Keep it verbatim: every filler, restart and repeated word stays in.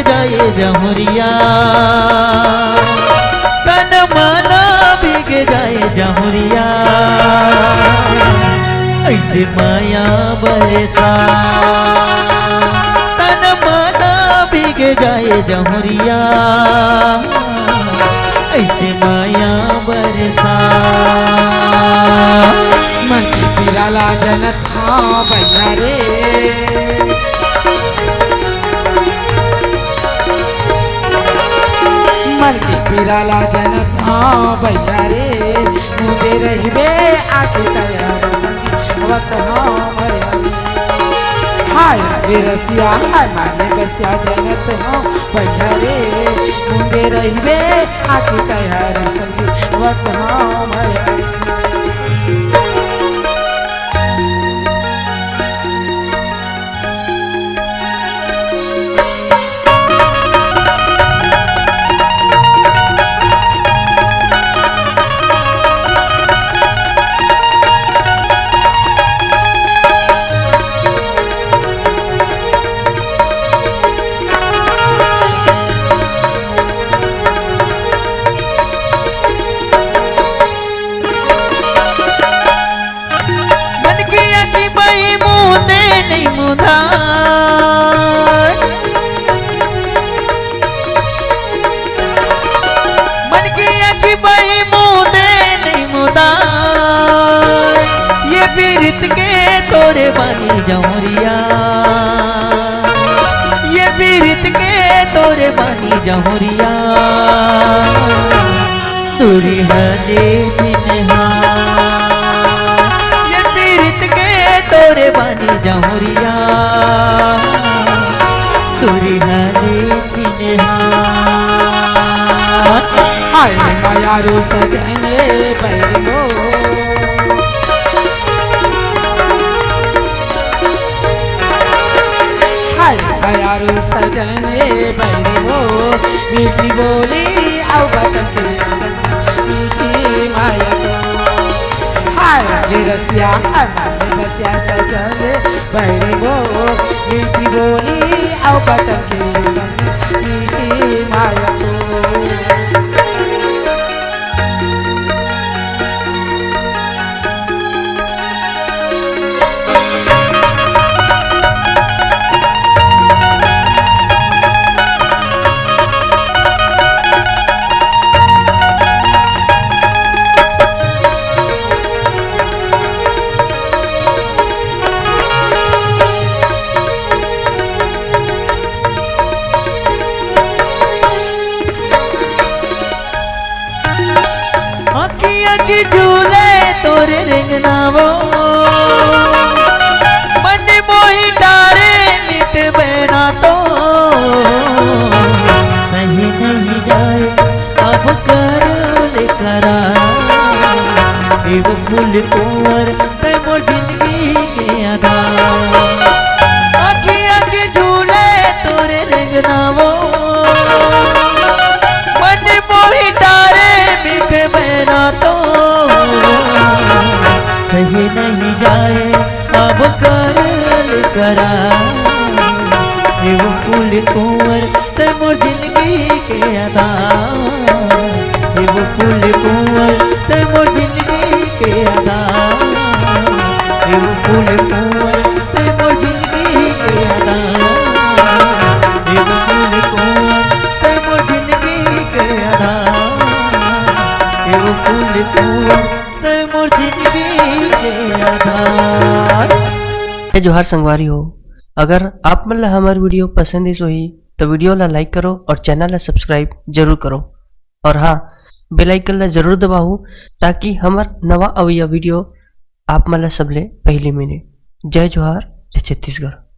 जाए जहुरिया, तन मन भीग जाए जहुरिया, ऐसे माया बरसा। तन मन भीग जाए जहुरिया, ऐसे माया बरसा। मन के पीरा ला जनत हाँ भैया रे, मन के पीरा ला जनत हाँ भैया रे, मुदे रहिबे आके तैयार संगी वत हाँ भैया रे। हाय रे रसिया, हाय माने बसिया जनत हाँ भैया रे, मुदे रहिबे आके तैयार संगी वत हाँ भैया रे। मन की आँखी बही मुँह दे नहीं मुँह धार। मन की आँखी बही मुँह दे नहीं मुँह धार। ये पीरित के तोरे बानी जहुरिया, ये पीरित के तोरे बानी जहुरिया। तुरी हले चिन्हा, ये पीरित के तोरे बानी जहुरिया, तुरी हले चिन्हा। हाय मयारू सजने बैरमो, हाय मयारू सजने बैरमो, मीठी बोली अउ बचन के मीठी माया तो। हाय रे रसिया, हाय माने बसिया सजन बैरी वो, मीठी बोली अउ बचन के संग मीठी माया तो। अखियाँ की झूले तोरे रेंगना वो, मन मोही डारे नित बैना तो। सही नहीं जाए अब कर ले करार, ए वो फूल कुंवर तै मोर जिंदगी के आधार। अखियाँ के झूले तोरे रेंगना वो, मन मोही डारे मीठे बैना तो। सही नहीं जाए अब कर ले करार, ए वो फूल कुंवर तै मोर जिंदगी के आधार। ए वो फूल कुंवर तै मोर जिंदगी के आधार। ए वो फूल कुंवर तै मोर जिंदगी के आधार। ए वो फूल कुंवर तै मोर जिंदगी के आधार। ए वो फूल कुंवर तै मोर जिंदगी के आधार। जय जोहार संगवारी हो, अगर आप मन ला हमर video पसंद आइस होही, तो video ला like करो और channel ला subscribe जरूर करो। और हाँ, bell icon ला जरूर दबाओ, ताकि हमर नवा अवइया video आप मन ला सबले पहली मिले। जय जोहार, जय छत्तीसगढ़।